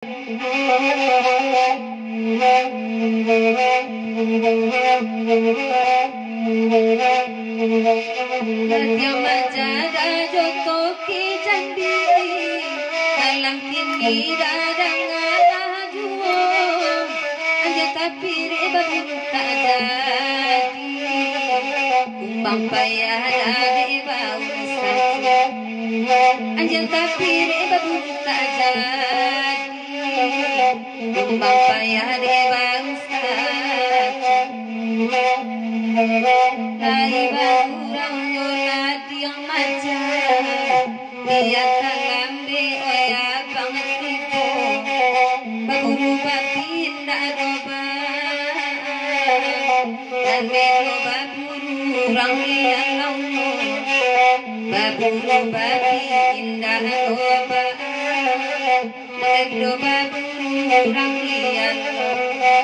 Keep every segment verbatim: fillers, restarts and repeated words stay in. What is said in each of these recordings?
Latiang maja jo toke jambi, malam kini dadang alah juo, anjiang tapirik baburu tak jadi. Kumbang payah dek baurusan, anjiang tapirik baburu tak jadi. Kumbang payah dek baurusan, lai bagurau nyo latiang maja. Bia talambek, oi abang tibo, baburu babi indak doba. Nan beko baburu urang lian launyo, baburu babi indak doba. Nan beko baburu urang lian launyo.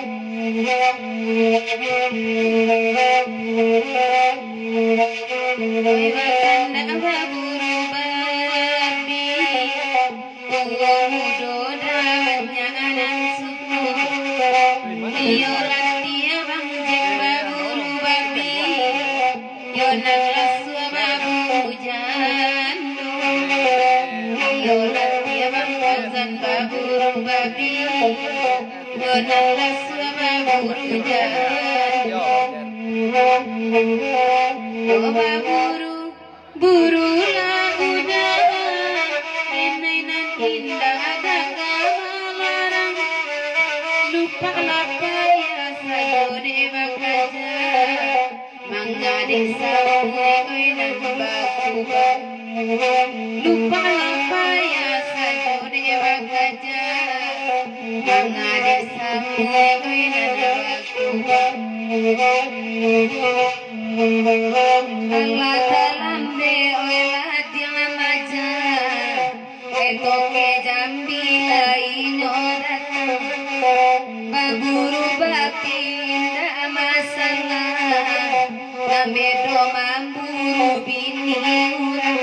Oi bakandak baburu babi, Uwo mudo dek banyak nan suko. Iyo latiah bang jeng baburu babi, iyo nan lasuah baburu jando. Iyo latiah bang kozan baburu babi, iyo nan lasuah baburu jando. Iyo baburu Buru lah udah, inai nan indak ada ka malarang. Lupak lah payah sajo dek bakaja, manga dek sabuik oi nan bakuba. Lupak lah payah sajo dek bakaja, manga dek sabuik oi nan bakuba. Alah talambek oi latiang maja, toke jambi lai nyo datang. Baburu babi indak masalah, nan bedo mamburu bini urang.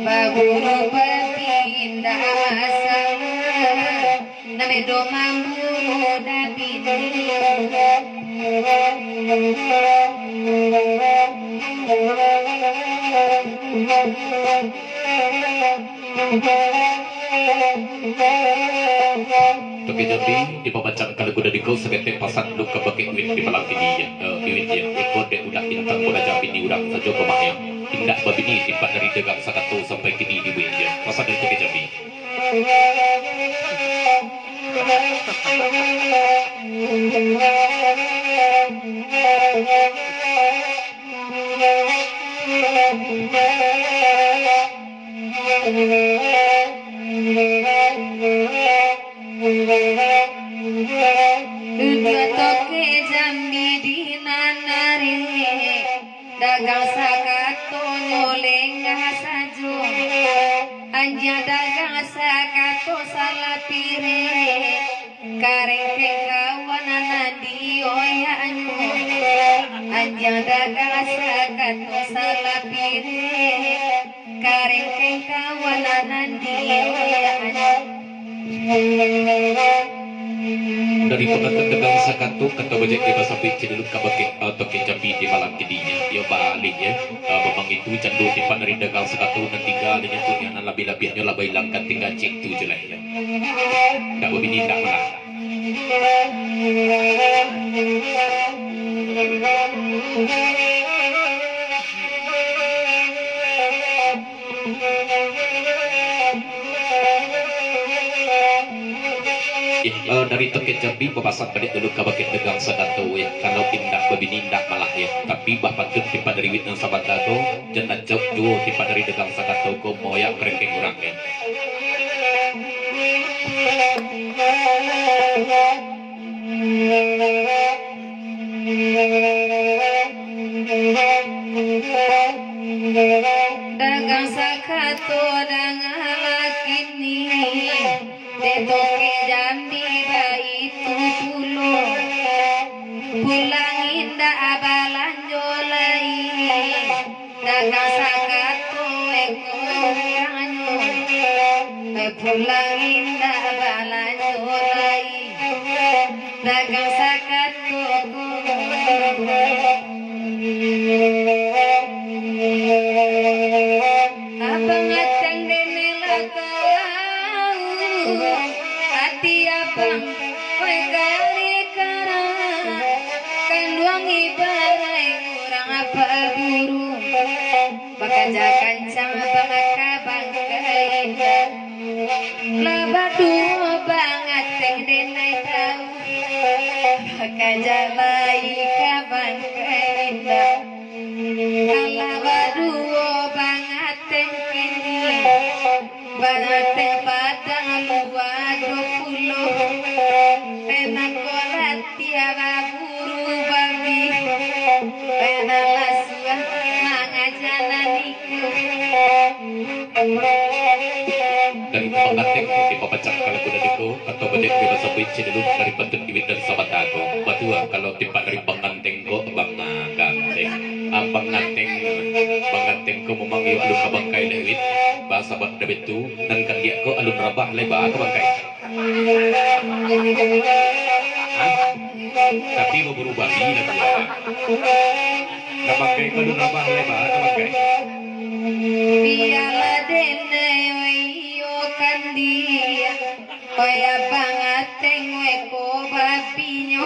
Baburu babi indak masalah, nan bedo mamburu dapi. Toke jambi, dipabacaan ka lagu dari kau saketek pasan lu ka bakeh duit di malam kini, ya. Eh, duit, ya. Iko dek udah bintang, udah jambi di urang sajo pamak, ya. Indak babini, timpak dari dagang sakato sampai kini di duit, ya. Pasan dari toke jambi. Duduak toke jambi di nan arek. Dagang sakato nyo lenggah sajo, anjiang dagang sakato salah pirek, karengkeng kawan nan dioyaknyo. Anjiang dagang sakato salah pirek, karengkeng kawan nan dioyaknyo. Dari pangatan dagang sakato, kato bajak di basapik, cidilun ka bakeh, eh, toke jambi di malam kini, ya. Iyo baliak, ya. Eh, memang itu cando tipak dari dagang sakato nan tingga, dan itu yang nan labiah-labiahnyo lah bailangkan tingga cik tu je lah, ya. Ndak babini, ndak malah. Eh, eh, dari toke jambi bapasan baliak dulu ka bakeh dagang sakato, ya. Kalau indak babini, indak malah, ya. Tapi bah patut tipak dari wit nan sabanta ko, jan acok juo tipak dari dagang sakato ko, moyak karengkeng urang, ya. Dagang sakato, dangalah kini, dek toke jambi baitu pulo. Pulang indak balanjo lai, dagang sakato iko urangnyo. Pulang indak balanjo. Dagang sakato ko. Abang Ateng denai lah tahu, ati abang, oi, kari kara, kanduang ibarai urang apa buru. Bakaja kancang bangaka bangkai indak. Lah baduo Bang Ateng denai tahu. Bakaja lai ka bangkai indak. Lah baduo Bang Ateng kini. Bang Ateng Padang lua duo puluah. Enak ko lah tiara buru babi. Enak lah suah mangaja nani. Dari Abang Ateng dipabacak ka lagu tadi ko, atau bajak dibasabuik cililu dari pantun Iwit dari Sabata ko. Batua, kalau tipak dari Bang Ateng ko, Bang Ateng. Abang Ateng, Bang Ateng ko mamang iyo alun ka bangkai lewit, basabab da betu, nan kandiak ko alun rabah leba ka bangkai. Hah? Tapi baburu babi lah tu, ah. Ka bangkai ko alun rabah leba ka bangkai. Bialah denai, oi, iyo kandiak. Oi, Abang Ateng, oi, ko babinyo.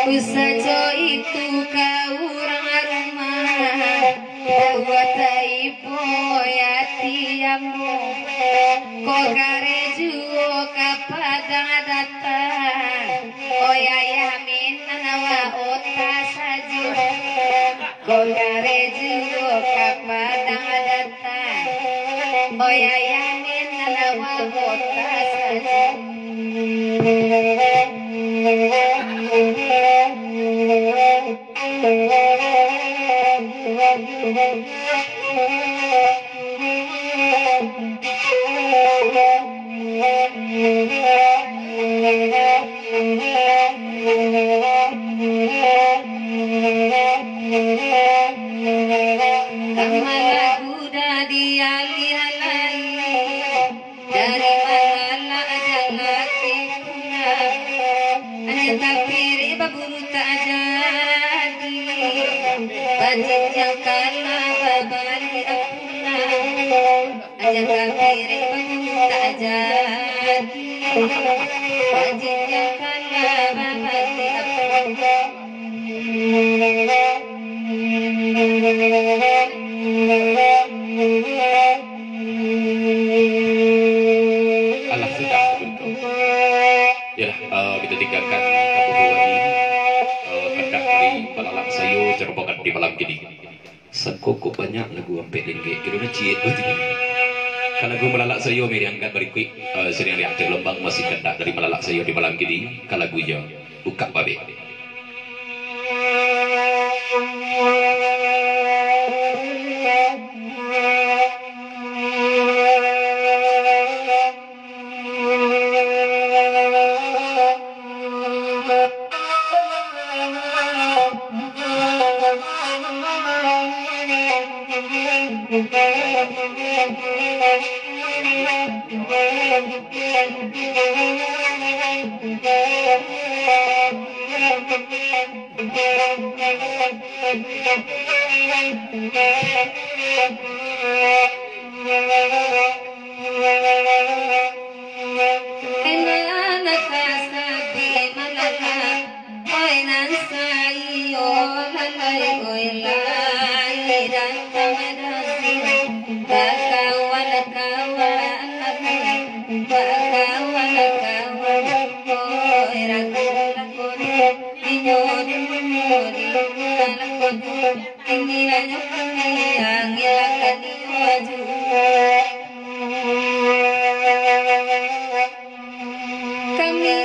Usajo itu ka urang rumah, Dawah taibo ati ambo, ko kareh juo ka Padang datang. Oi ayah Minan, awak ota sajo, ko kareh juo ka Padang datang. Oi ayah Minan, awak ota sajo. Alah buda di alih lai. Dari malalak jalaki pulang, anjiang kapirik baburu tak jadi, bajinjiang kalah babaliak pulang, anjiang kapirik baburu tak jadi, bajinjiang kalah babaliak pulang. Alah sudah, Guntur. Yalah, eh, kita tinggalkan kaburuan ini, eh, kandak dari Malalak Sayo, Jarobokan di malam kini. Sangko kok banyak lagu ampek linggek, kiro nan ciek tu. Ka lagu Malalak Sayo, mari angkat barikuik, eh, siriang liak tu lombang masih kandak dari Malalak Sayo di malam kini, ka lagu iyo. Bukak babeh. Oi nan saiyo lalai, oi lai datang dari bakawan-kawan, bakawan-kawan, oi ragu-ragu inyo dulu di dalam kotak. Inilah nyo kami yang ilahkan iyo juo. Kami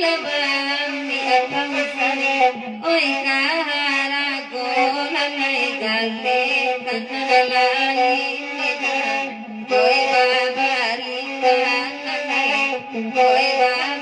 lah baambiak pangsan, oi kaharago lalai galeh kana lalai medan, oi babarikan lalai, oi ba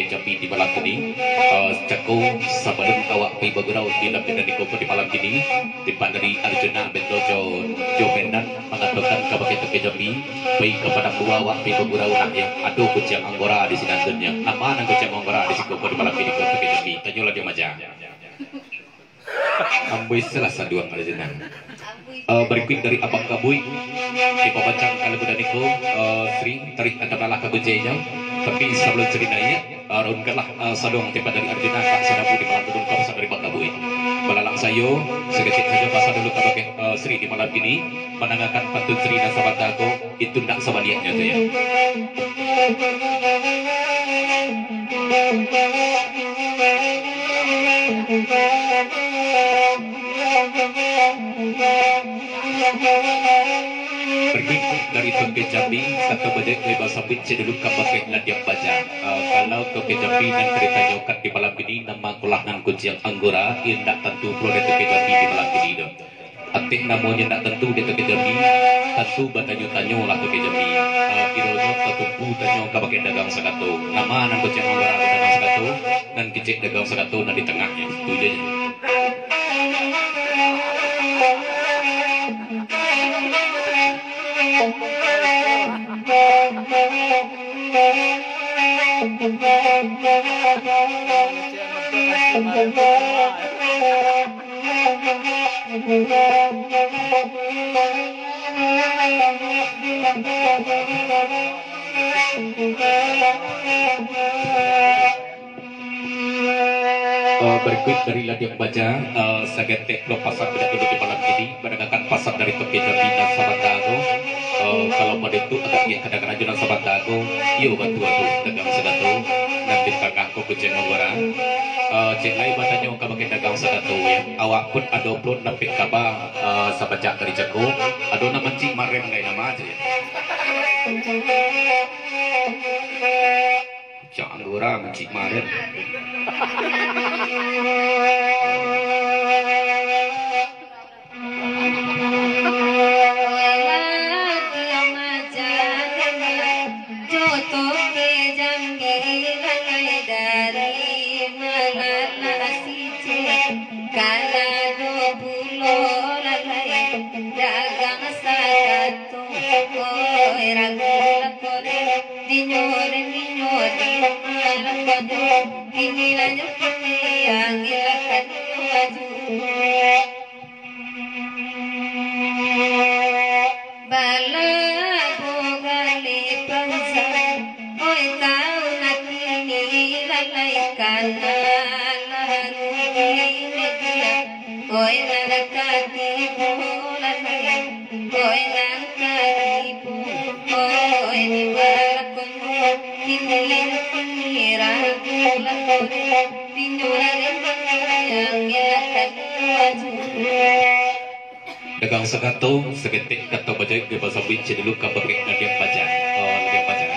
Jambi di malam kini. Eh, cako, sabalun awak pai bagurau di lapian nan iko di malam kini, tipak dari Arjuna bento jo, jo Menan mangatokan kabake Toke Jambi, pai ka padang luwa awak pai bagurau nak, yo. Ado kuciang anggora di sinan tu nyo. Nama nan kuciang anggora di siko di malam kini ko Toke Jambi? Tanyolah di maja. Ambo istilah saduang ada jenang. Eh, berikut dari Abang Kabuik, dipabacang ka lagu dan iko, eh, Sri, tarik atau dalah ka gujenyo. Tapi sabalun Sri naiak, eh, raunkanlah, eh, saduang tipak dari Arjuna, Kak Sadabu di malam tu, lengkap dari Abang Kabuik. Balalak sayo, saketek sajo pasan dulu kabake, eh, Sri di malam kini, mandangakan pantun Sri nan sabanta ko, itu ndak sabaliaknyo tu, yo. Pergi dari Toke Jambi, kato bajai gai basambuik cek dulu kabake ladiang baja. Ah, kalau Toke Jambi nan ka ditanyokan di malam kini, nama kolah nan kuciang anggora, indak tantu pulo dek Toke Jambi di malam kini tu. Ateh namonyo ndak tantu di Toke Jambi, tantu batanyo-tanyolah Toke Jambi. Ah, kironyo tatumpu tanyo kabake dagang sakato. Nama nan kuciang anggora dagang sakato, nan kicek dagang sakato nan di tangahnyo. Tu je. Eh, berikut dari Ladiang Baja, eh, sagetek pulo pasan budak dulu di malam kini, mandangakan pasan dari Toke Jambi nan sabanta ko. Eh, kalau mode tu agak dia kadang-kadang nan sabanta ko, iyo, batua tu, dagang sakato, nan di tangah ko kuciang anggora. Eh, cek lai batanyo kabake dagang sakato, yo. Awak pun ado pulo dapek kaba, eh, sabanta dari cako, ado nan mancik marem lai nama aja, yo. Kuciang anggora mancik marem. Dagang sakato, oi, ragu lako den, dinyo den, dinyo den, malah kodo, inilah nyo kini, yang ilah kan nyo aju. Bala bogali panjang, oi, tau nak kini, lalai kana lah rugi media. Oi, nan katipu lalai, oi, nan katipu, oi, di balakonyo, kini, kini ragu lah kode, dinyo lalai yang ilah kan aju. Dagang sakato, saketek kato bajawek jo basambuik cek dulu kabake Ladiang Baja. Oh, Ladiang Baja.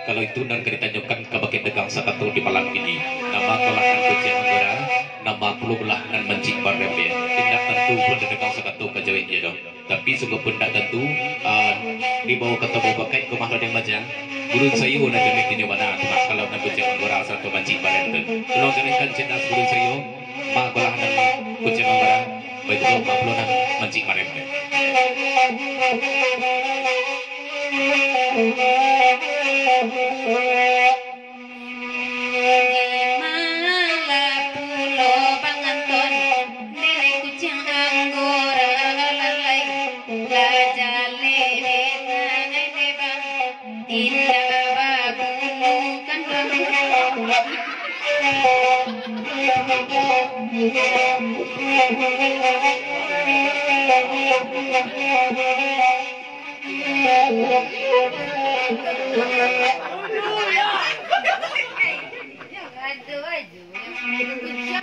Kalau itu nan ka ditanyokan kabake dagang sakato di malam kini. Nama kolah nan kuciang anggora, nama pulo lah nan mancik marem, yo. Indak tantu pun dagang sakato ka jawek, yo, doh. Tapi sungguahpun indak tantu, ah, di bawah kato bapakaik rumah Ladiang Baja. Gurun sayo nan jawek dinyo bana tu, kalau nan kuciang anggora sarato mancik marem tu. Tolong jawekkan cek das gurun sayo. Ma kolah nan kuciang anggora, baitu lo ma pulo nan mancik marem. Malah pulo panganton, nenek kuciang anggora lalai, lah jaleh dengan bebang. Indak babunukan rambut.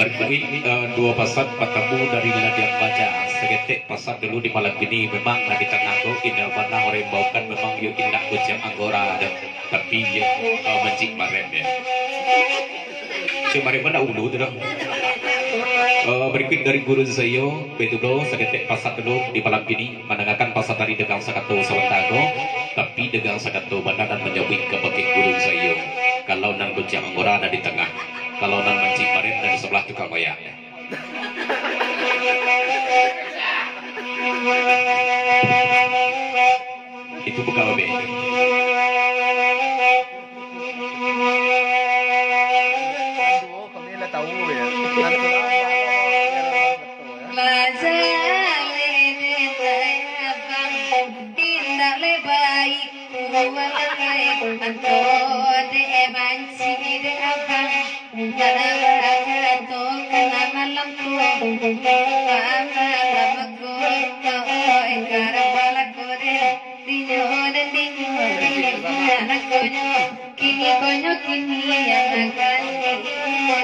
Balik lagi, eh, duo pasan patamu dari Ladiang Baja. Saketek pasan dulu di malam kini. Memang lah di tangah tu, indak bana urang imbaukan, memang yo indak kuciang anggora doh. Tapi yo, eh, mancik marem, yo. Cik marem mana ulu tu doh. Eh, berikut dari gurun sayo, baitu lo, saketek pasan dulu di malam kini. Mandangakan pasan dari dagang sakato sabanta ko, tapi dagang sakato bana nan manyabuik kabake gurun sayo. Kalau nan kuciang anggora nan di tangah Kalau nan mancik marem dari sabalah tukang mayak. Itu bukan babek. Kami lah tahu ya. Majaleh dek abang, indak le baik kuatai, anto dek banci dek abang, nak bakato kana malam ko, malam ko, oi, karang balako dek, dinyo den dinyo, dinyo, anak konyo, kini konyo, kini yang akan diinyo.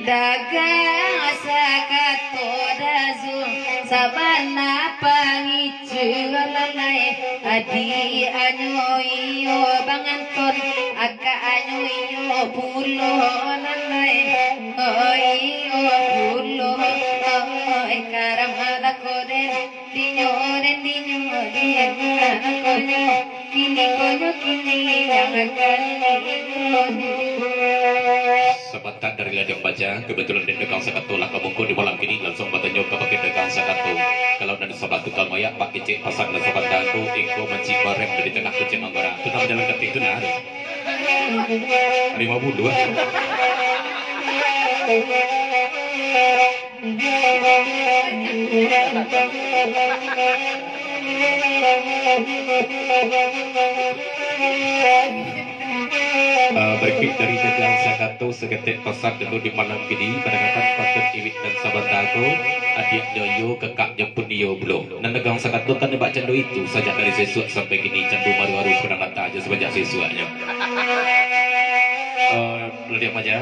Dagang sakato dazu, sabana pangicu lalai, adiak anyo iyo banganton, akak anyo iyo pulo lalai, oh iyo pulo, oh karam alako den. Dinyo den dinyo, dinyo anak konyo, kini konyo, kini yang akan diinyo. Sabanta dari ladang baja, kebetulan den dagang sakato lah ka muko di malam kini, langsung batanyo ka bakeh dagang sakato. Kalau nan sabalah tukang mayak, Pak Kecek, pasan nan sabanta ko, iko mancik marem dari tangah Kuciang Anggara. Tu nan bajalan ka ateh tu nah. Limo puluah. Eh, barikuik dari dagang sakato, saketek pasan dulu di malam kini, mandangakan pantun Iwik nan sabanta ko, adiaknyo iyo, kakaknyo pun iyo pulo. Nan dagang sakato kan bak cando itu, sajak dari sesuak sampai kini, cando maru-aru pun nan datang aja sabanyak sesuaknyo. Eh, ladiang maja,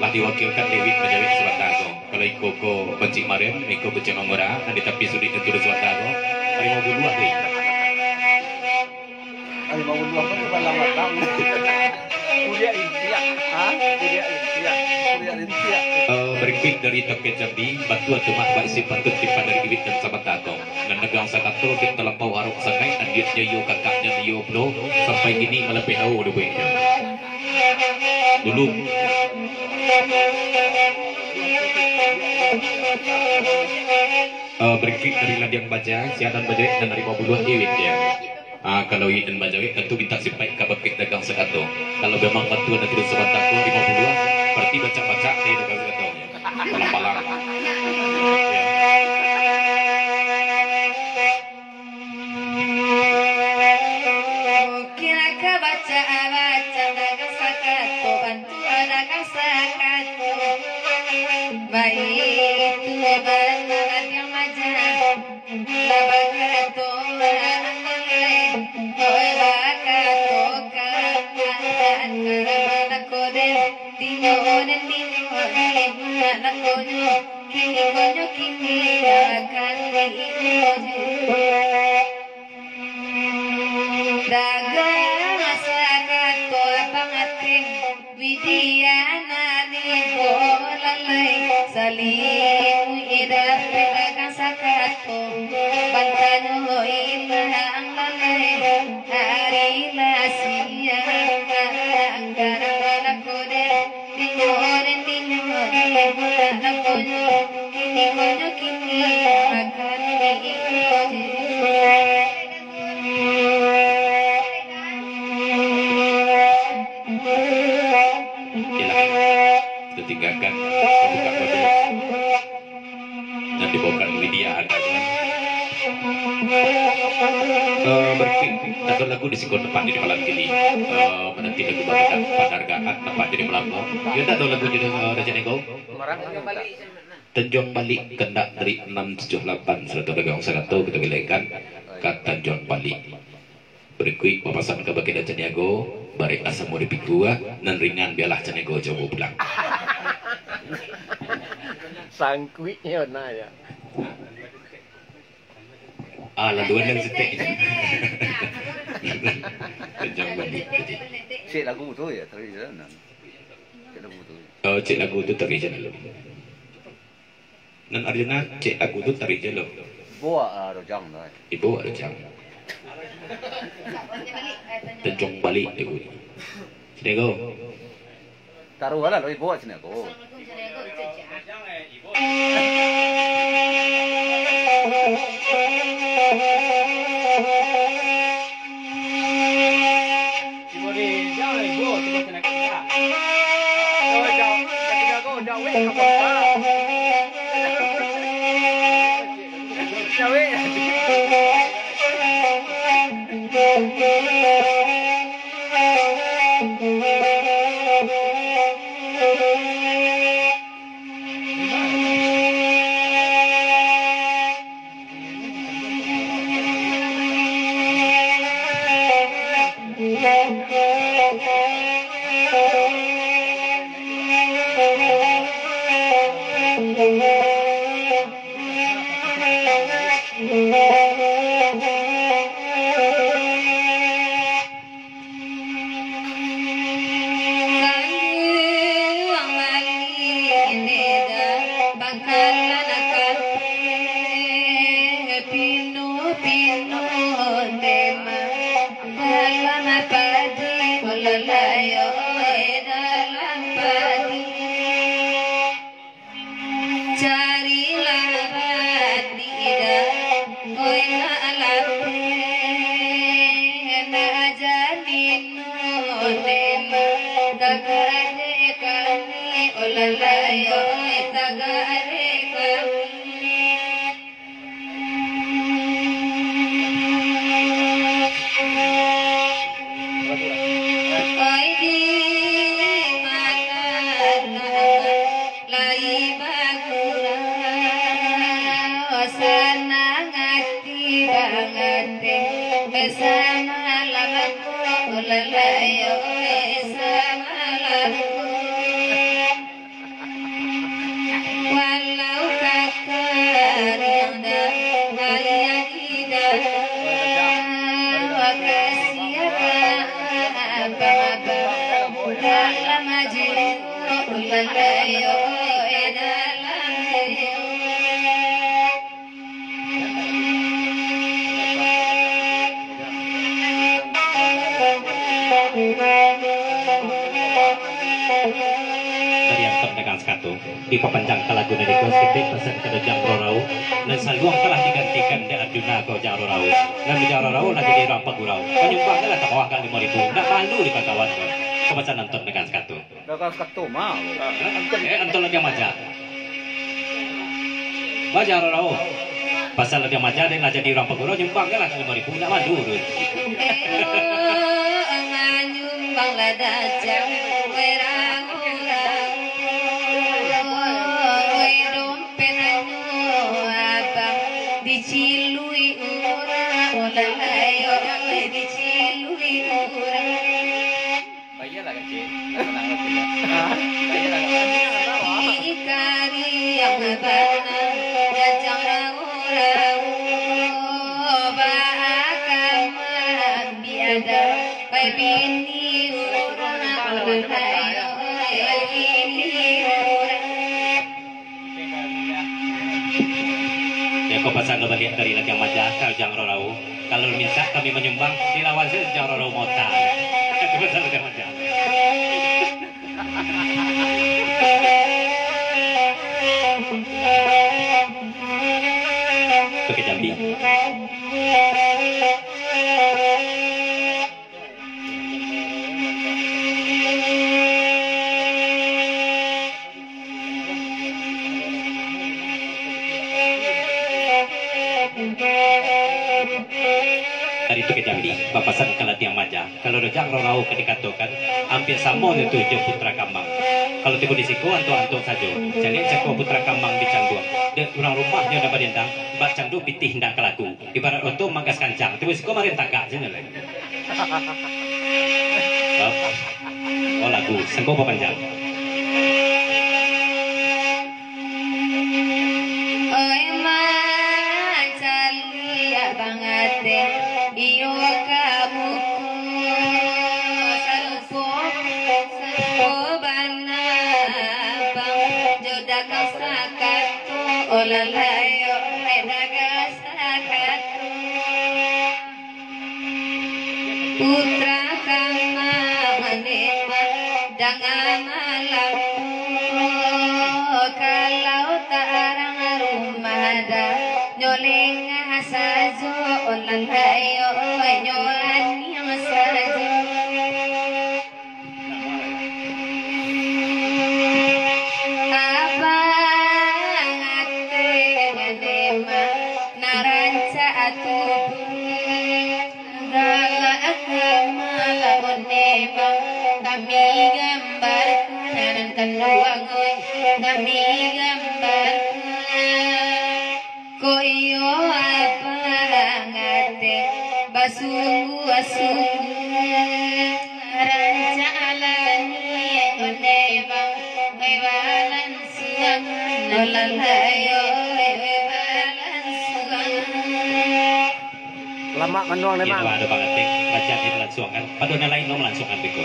lah diwakilkan Iwik manjawek sabanta ko. Kalau iko ko Pancik Marem, iko Kuciang Anggara, nan di tapi sudik nan turun sabanta ko. Limo puluah deh. Limo puluah ko tu balang-balang. Kuliah intiak. Ha? Kuliah intiak. Kuliah intiak. Eh, barikuik dari Toke Jambi, batua tu mah baisi pantun timpal dari Iwik nan sabanta ko. Nan dagang sakato, dek talampau arok sangaik, adiaknyo iyo, kakaknyo iyo pulo, sampai kini malapeh awo dibueknyo. Dulu. Eh, barikuik dari ladiang baja, sia nan bajawek nan limo puluah Iwik, yo. Ah, kalau Iwik nan bajawek, tantu mintak sipaik ka bakeh dagang sakato. Kalau memang batua nan turun sabanta ko limo puluah, barati bacak-bacak dari dagang sakato. Palang-palang. Yo. Kira ka baca-baca dagang sakato, bantu dagang sakato. Baitu bana ladiang maja, lah bakato, oi, bakato ka, karang balako den, dinyo den, dinyo den, anak konyo. Kini konyo kini akan diinyo. Dagang sakato abang ateh, widiana ni bolalai, saling idap dagang sakato, bantanyo ilang lalai, ari lah siang, angkara balako den. Dinyo den dinyo, dinyo anak konyo, kini konyo kini akan diinyo. Yalah, kita tinggalkan pembukaan baru. Nan dibawakan Widya Anda. Eh, barikuik, ado lagu di siko tempat di malam kini. Eh, mananti lagu bagadang panghargaan tempat di malam ko. Yo, ndak ado lagu jo, eh, Raja Nego? Tanjuang Balik kandak dari enam tujuh lapan, sarato dagang sarato kita galekan ka Tanjuang Balik. Barikuik bapasan kabake Caniago, barek asamo di pikua, nan ringan bialah Caniago cubo pulang. Sangkuiknyo nah, ya. Ah, laluan nan sitek. Kejam balik. Cek lagu tu ya, tadi jalan. Cek lagu tu ya. Oh, cek lagu tu tadi jalan lu. Nan Arjuna, cek lagu tu tadi je lo. Ibo ah, Rojang tu, eh. Ibo ah, Rojang. Tanjuang baliak dek ko. Sini ko. Taruhlah lo ibo sini ko. Kayuang baliak deda, bakalan kapeh, pinuh-pinuh dema, dalam padi, ulalayo, dalam padi. Carilah bani ida, oi nak lapeh, nak jadi nunema, tagak dek kami, ulalayo, tagak dek kami. Oi, di mana lai bagurau, sanang ati banget, eh, samalam ko, ulalayo, eh, samalam ko. Walau kakariang dan ayah ida, wakasiah ka abang-abang, dalam jiwa ulalayo, eh, dalam jiwa. Dari antam dagang sakato, dipapanjangkan lagu nan iko saketek pasan ka Dojang Rorau, nan saluang telah digantikan dek Arjuna ka Ojang Rorau, nan Ojang Rorau lah jadi urang pagurau, panyumbang lah tamawah ka limo ribu, ndak malu di pangkawan ko, ka pasan antam dagang sakato. Dagang sakato mah. Eh, anto labiah maja. Maja, Rorau. Pasal labiah maja, dek lah jadi urang pagurau, nyumbang je lah limo ribu, ndak malu tu. Elok manyumbang lah dacang, weh, rau-rau. Weh, dompet anyo abang, dicilui urang, oh, lalayo, weh, dicilui urang. Bayalah, kecil. Tenang lah, tenang. Hah? Bayalah, kecil. Ikari yang bana, jajang rau-rau, baakan mambiada, bai bini urang, bai bini urang. Ya, ko pasan lo baliak dari Latiang Maja, ka Ujang Rorau. Kalau mintak kami manyumbang, dilawan sajo Ujang Rorau mota. Itu pasan Latiang Maja. Pakai jambi. Dari tu ka Jambi, bapasan ka Latiang Maja. Kalau Dojang Rorau ka dikatokan, ampia samo nyo tu jo Putra Kambang. Kalau tibo di siko, antok-antok sajo. Caliak cako Putra Kambang di canduang. Dek urang rumah nyo nan badendang, bak cando pitih indak ka laku. Ibarat oto manggas kancang, tibo siko marin tagak sajo lai. Oh, lagu, sangko bapanjang. Oi, mancaliak bangateh, iyo ka buku, sarupo, sarupo bana bang, jo dagang sakato, oh lalayo, eh, dagang sakato. Putra Hayo nyo aniang sajo. Abang ateh demang nan rancak tu pun. Galak ka malawan demang, kami gambarkan nan kanduang, oi, kami gambarkan. Kok iyo abang ateh basungguah-sungguah, rancak lah niat nyo demang, oi, balansuang, nan lain, oi, balansuang. Lamak manuang. Iyo, memang ado bangatik, rancak dilansuangkan. Pado nan lain no malansuangkan beko.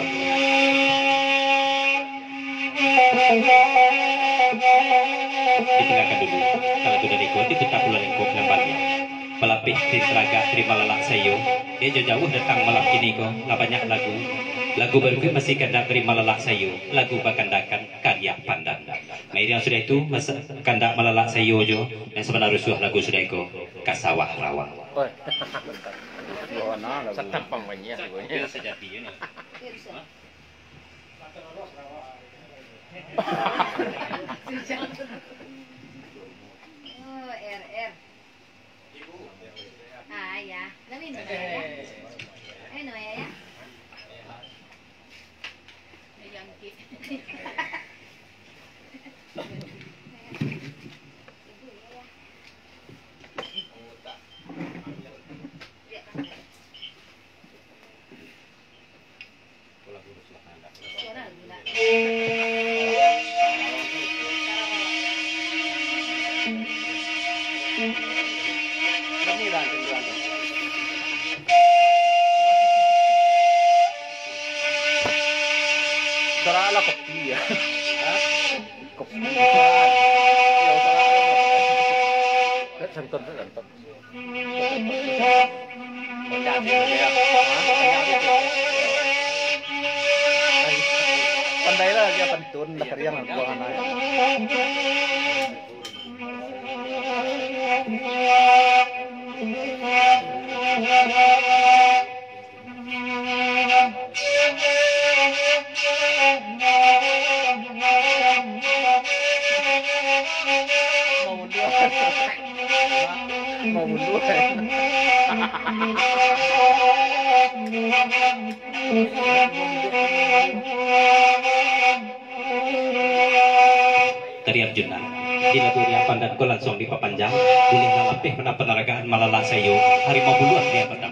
Ditinggakan dulu. Kalau sudah diikuti, tetap ulah lingkup nan baliak. Palapih tin taragak dari Malalak Saiyo. Dia jo jauah datang malam kini ko. Lah banyak lagu. Lagu baru masih kandak dari Malalak Saiyo. Lagu bakandakan karya Pandan. Nah, yang sudah itu, masa kandak Malalak Saiyo jo. Yang sabananyo rusuah lagu sudah iko. Ka sawah rawa. Oi. Satampang banyak lagunya. Sejati, you know. Oh, R R. Ah, ya. Lah minum, ya? Minum, ya, ya? Yang ki- Salah kopi ya. Hah? Kopi. Ya, salah. Santan, santan. Pandai lah dia pantun, lah kariang lah buah anak. Dari Arjuna, di lagu Riapan dan ko langsung dipapanjang, buliahlah lapeh panaragaan Malalak Saiyo, Harimau Buluah Riapan.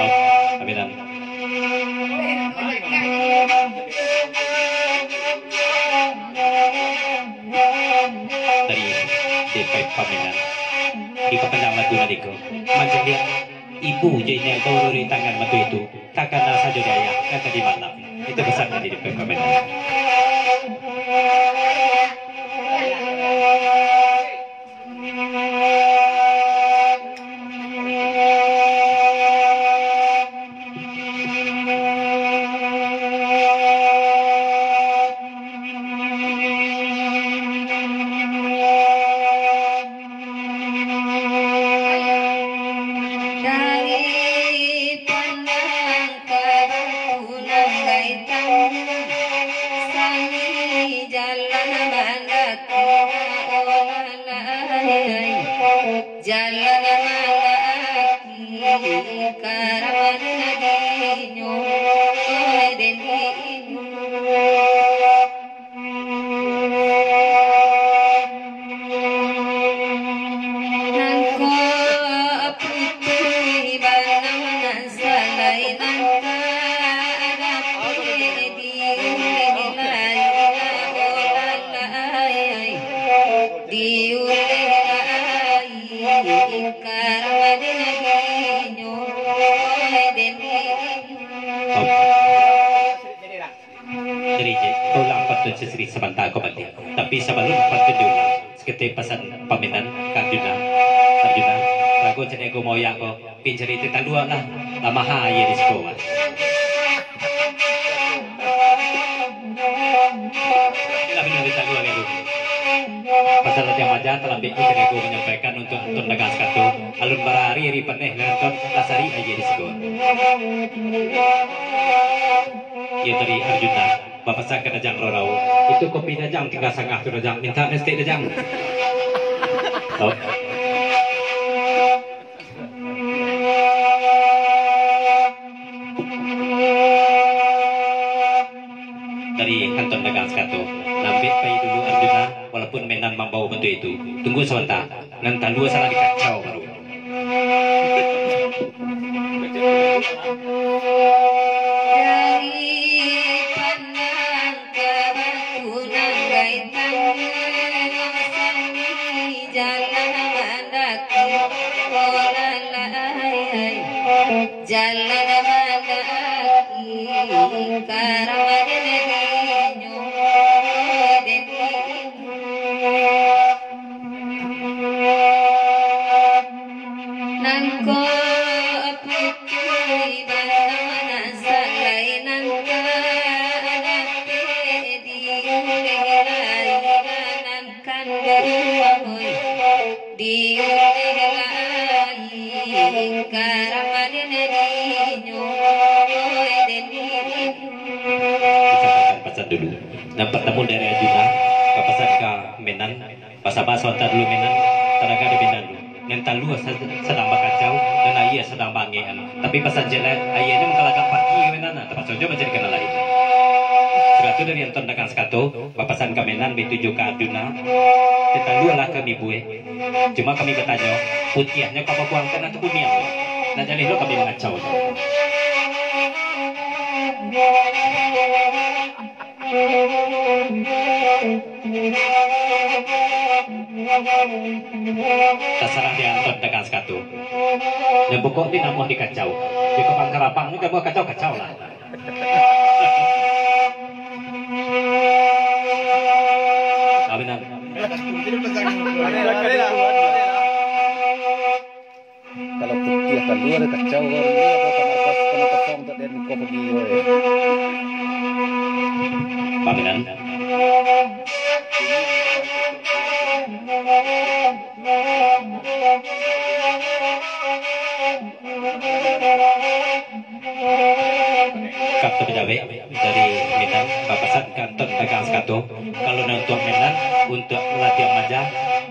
Oh, aminan. Tadi, di paminan, di papanjang lagu tadi ko, mancaliak ibu jo inyiak baururi tangan mato itu, takana sajo di ayah, nan tadi malam. Itu pesan tadi di paminan. Dari pandang ka batu nan gaitang, sani jalan mandaki, jalan mandaki, karaman dinyo, den dinyo. Nangko putuih banam nan salai nangka, adapi diulih lai, diulih lai, ingkar madinyo, den dinyo. Jadi, cek, tolak pantun sasiri sabanta ko baliak. Tapi sabalun pantun diulang, saketek pasan paminan ka Arjuna. Arjuna, rago cadiak ko maoyak ko, pin cari teh talua lah. Lah maha aia di siko, Wan. Lah minum teh talua kan tu. Pasal latihan Jan talambek di karajo manyampaikan untuak Anton Dagang Sakato, alun bara ari-ari paneh lah Anton lah sarik aia di siko. Iyo tadi Arjuna bapasan ka Dajang Rorau, "Itu kopi Dajang tingga sangah tu Dajang, mintak mestek Dajang." Oh. Dari Anton Dagang Sakato, lambek pai dulu Arjuna, walaupun Menan mambawa bantuak itu. Tunggu sabanta, nan talua salah dikacau baru. Dari Padang Kabakunan gai tangah sani jalan mandaki, oh lalai, jalan mandaki, karamaden dinyo, den dinyo. Nangko putuih bana nan salai nangka lapeh diuleh lai nan kanduang, oi, diuleh lai karamaden dinyo, oi, den dinyo. Disampaikan pasan dulu. Nan partamo dari Arjuna, bapasan ka Menan, basaba sabanta dulu Menan, taraga di Menan tu. Nan talua sa-, sadang bakacau, nan aia sadang baangekan. Tapi pasan ciek lai, aianyo mangkalagak pagi ka Menan, nah, tapaso jo manjadikan nan lain. Sudah tu dari Anton Dagang Sakato, bapasan ka Menan, baitu juo ka Arjuna. Nan talua lah kami buek. Cuma kami batanyo, putiahnyo ka babuangkan atau kuniang? Nan jaleh lo kami mangacau. Tasarah di Anton Dagang Sakato. Nan pokok ti namuah dikacau. Di Kabang Karabang ni namuah kacau-kacau lah. Kawinan. Kalau putiah kalua, kacau ko, ni ado kamar kos-, kamar kosong untuak den ko pagi ko, eh. Paminan. Kato pajawek dari Medan bapasan ka Anton Dagang Sakato, kalau nan untuak Medan, untuak latiang maja,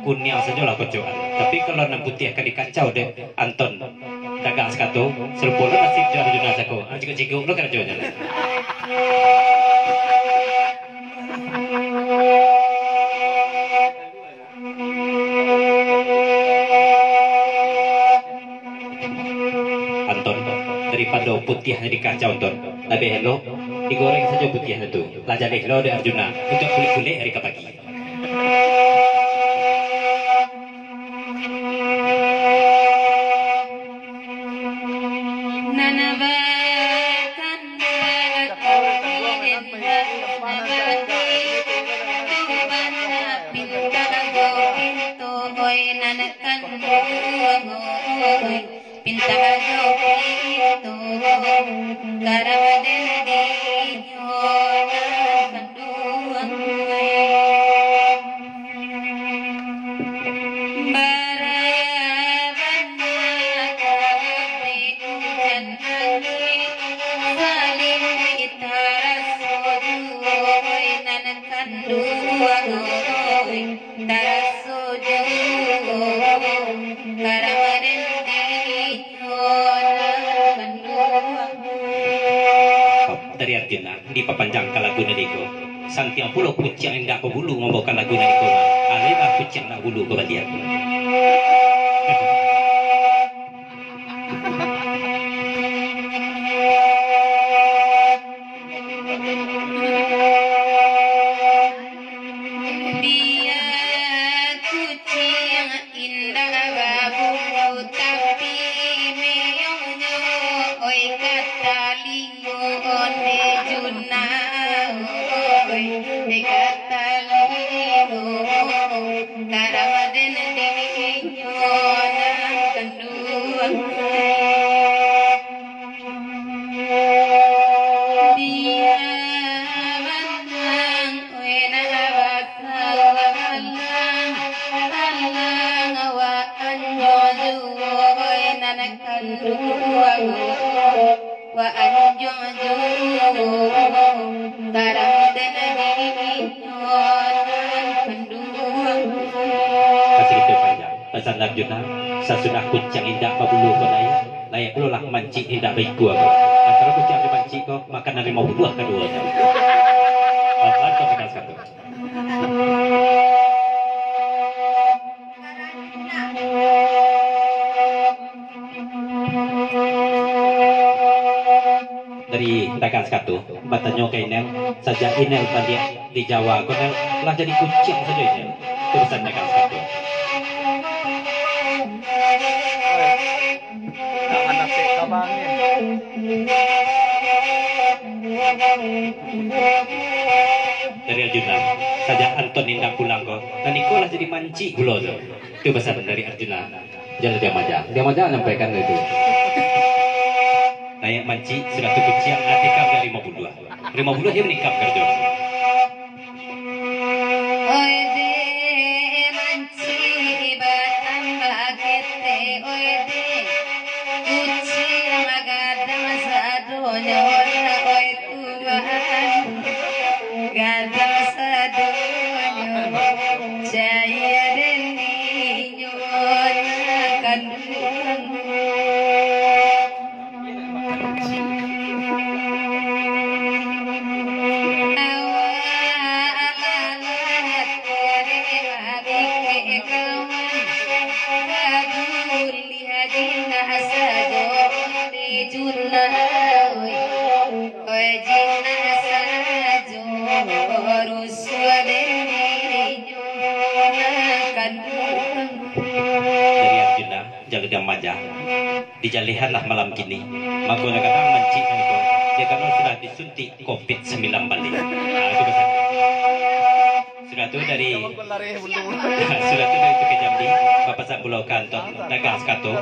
kuniang sajolah kocokan. Tapi kalau nan putiah ka dikacau dek Anton Dagang Sakato, sarupo lo nasib jo Arjuna Sako. Ah, cigok-cigok lo karajonyo. Anton, daripado putiahnyo dikacau, Anton, labiah elok digoreng sajo putiahnyo tu. Lah jaleh lo dek Arjuna untuak kulik-kulik ari ka pagi. Nan bakan pinta jo pinto, oi, nan kanduang, oi, pinta jo pinto, karamaden dinyo nan kanduang, oi. Bara bana kabeh ujan angin, salimuik taraso juo, oi, nan kanduang, oi, taraso juo, karamaden dinyo nan kanduang. Dari Arjuna, dipapanjangkan lagu nan iko. Santiang pulo kuciang indak babulu mambaokan lagu nan iko, mah. Alehlah kuciang indak babulu ka baliak. Bia kuciang indak babulu, tapi meonyo, oi, ka talingo Arjuna, oi, ka talingo, karamaden dinyo nan kanduang. Bia batang, oi, nan basalang, Juo nan kanduang, wa anjuang juo, tarang den di inyo nan kanduang. Kasih kita panjang. Pasan Arjuna, sasudah kuciang indak babulu ko lai, layak pulolah mancik indak baikua ko. Antaro kuciang jo mancik ko, makanan limo puluah kaduonyo. Pasan Arjuna satu. Dari Dagang Sakato, batanyo ka Inel, sajak Inel baliak di Jawa ko, Nel, lah jadi kuciang sajo Inel. Tu pasan Dagang Sakato. Oi, jangan nasib kabang ni. Dari Arjuna, sajak Anton indak pulang ko, nan iko lah jadi mancik pulo tu. Tu pasan dari Arjuna. Jan diam aja. Diam aja nyampaikan itu. Naiak mancik, sudah tu kuciang, ah, tikam dari limo puluah. Limo puluah dia manikam karajo. Oi deh, mancik batambah ketek, oi deh. Kuciang gadang sadonyo, oi Tuhan. Gadang sadonyo, caya den inyo nan kanduang. Dari Arjuna, jaga dia maja. Dijalehanlah malam kini. Mangkonyo gadang mancik nan iko, dek karano sudah disuntik covid sambilan baleh. Ah, itu pasan. Sudah tu dari, sudah tu dari Tukang Jambi, bapasan pulo ka Anton, Dagang Sakato.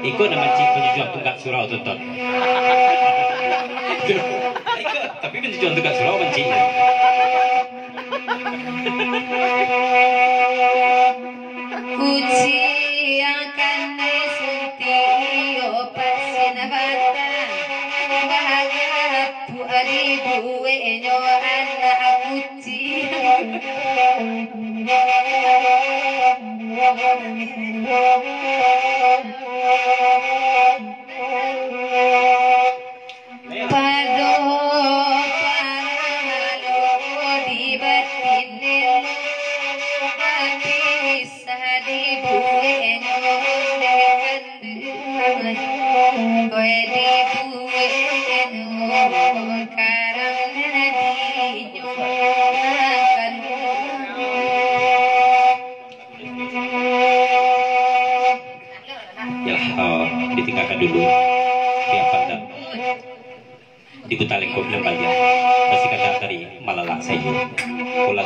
Iko nan mancik panjujuang tunggak surau tu, Ton. Iko, tapi panjujuang tunggak surau mancik. Kuciang kanai suntik iyo pasin batang, bagapu dibueknyo anak kuciang. Pado pahalo di batin, bapisah dibueknyo dek kanduang, oi dibueknyo karang dinyo kanduang. Yalah, eh, ditinggalkan dulu. Biar pandang. Diputar lengkok nan baliak. Masih kata dari malalak sayo. Pola